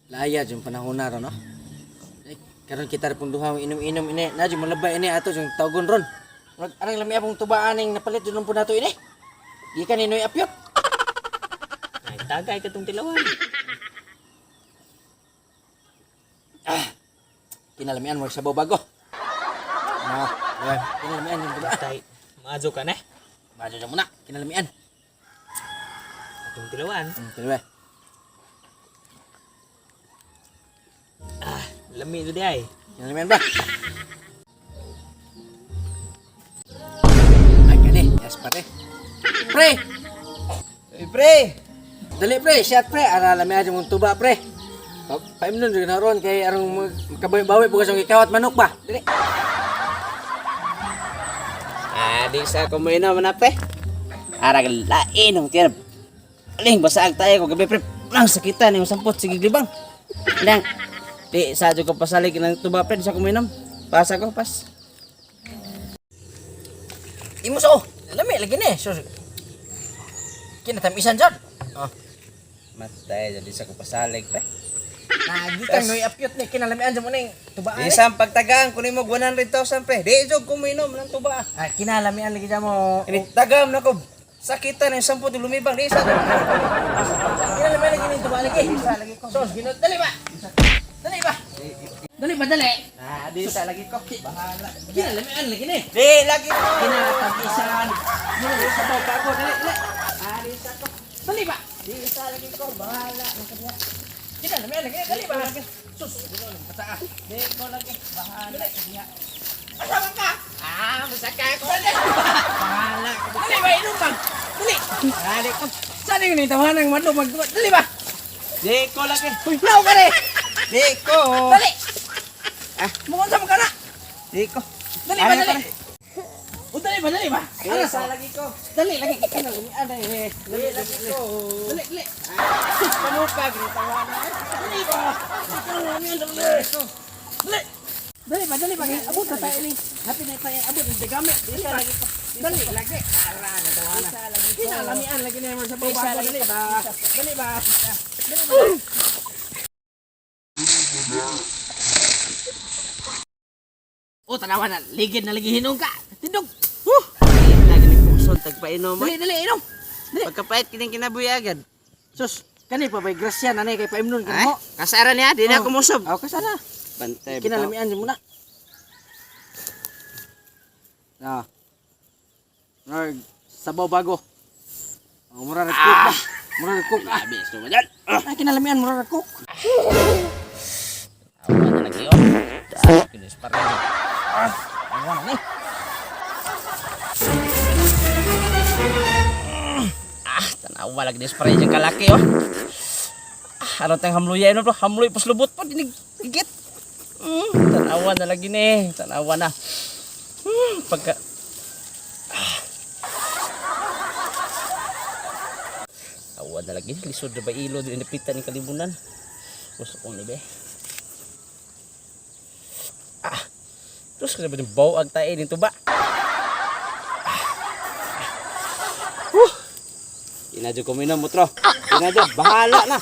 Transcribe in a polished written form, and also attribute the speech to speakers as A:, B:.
A: Laya yung panahon na ron, no? Eh, karon kita rin pong duha inom-inom ini. Na yung malabay ini ato yung tawgon ron. Murag arang lami apong tubaan ning napalit jud po nato ini. Gikan ni Noy Apyot.
B: Ay, tagay ka tong tilawan.
A: Kinalamian mo sa bago. Ah, yeah. Kinalamian yung tuba.
B: Tay, maazo ka na.
A: Bago na muna, kinalamian.
B: Atong tilawan.
A: Tuloy.
B: Ah, lami to di ay.
A: Kinalamian ba? Ay, kani. Yes, pare. Pre!
C: Eh, pre!
A: Dali pre, shot pre. Ara lami aja mong tuba pre. Paimnon jud na ron kay arong makabawi-bawi po kasong ikawat manok ba. Dali.
C: Ah, di sa ako mo inom na, pre. Ara lain ang tiyan. Aling, basaag tayo ko gabi, pre. Lang sakitan yung sampot, sige libang. Lang. Di, sa ko pasalig ng tuba, pre. Di sa ako mo inom. Pasa ko, pas.
A: Imo sa oh. Lami lagi ni. So kinatamisan jud. Oh.
C: Matay, di sa ko pasalig, pre.
A: Nagikan noy apyot ni kinalamian jud mo ning tubaan.
C: Di sa pagtagaan, kunin mo 100,000, pre. Di, jud ko mo inom ng tuba.
A: Ay, kinalamian lagi jud mo.
C: Ini, tagam na ko. Sakitan yung sampot, lumibang. Di sa
A: Kinalamian lagi ning tubaan lagi. So, ginod dali ba? Dali ba? Dali ba dali?
C: Ah, di sa lagi ko. Bahala.
A: Kinalamian lagi ni.
C: Di, lagi ko.
A: Kinatamisan. Mo sabaw pa ako dali dali.
C: Ah, di sa ko.
A: Dali ba?
C: Di sa lagi ko. Bahala.
A: Kinalamian lagi dali ba? Sus, ginod ng bata.
C: Di ko lagi. Bahala.
A: Asa man ka?
C: Ah, masaka ako.
A: Dali ba?
C: Bahala.
A: Dali ba inom bang? Dali.
C: Dali ko.
A: Saan yung nitawanan ng madlo mag dali ba?
C: Di ko lagi.
A: Uy, lao ka rin.
C: Di ko.
A: Dali.
C: Ah.
A: Mukhang sa ka na.
C: Di ko.
A: Dali ba
C: Ano
A: dali? O dali ba dali ba?
C: Di
A: Ano
C: sa lagi ko.
A: Dali lagi ka na lumian eh.
C: Di lagi ko.
A: Dali dali.
C: Pamuka ginitawanan.
A: Dali ba? Dali. Dali. Dali ba dali ba? Abot na tayo ni. Happy na tayo abot ng dagami. Dali ba? Dali lagi. Ara na tawana. Kinalamian lagi na sa baba. Dali ba? Dali ba? Dali ba? O tanawa na, ligid na lagi hinong ka. Tindog. Huh!
C: Lagi ni puson tagpainom.
A: Dali dali inom. Dali.
C: Pagkapait kining kinabuyagan.
A: Sus, kani pa bay grasya na kay paimnon
C: Ay,
A: ka mo.
C: kasara niya, di na
A: Oh.
C: ako musob.
A: Aw kasana.
C: Bantay bitaw.
A: Kinalamian mo na. Na. Nag sabaw bago. Oh, mura ra cook ba? Mura ra cook. Ah,
C: Abi, so man.
A: ah kinalamian mura ra cook.
C: Awa na lagi oh. Ah, kinis pa rin.
A: Ah, ano ni?
C: Ah, tanawa lagi dis pa rin yung kalaki oh. Ah, ano tayong hamluya bro? Hamluy puslubot po dinig higit. Tanawa na lagi ni. Tanawa na. Pagka ah. Awa na lagi lisod na ba ilo din napitan ni kalibunan. Gusto ko ni be. Ah. Terus kada ba bawag tayo nito ba? Inadyo ko minom mo, tro. Inadyo, bahala na.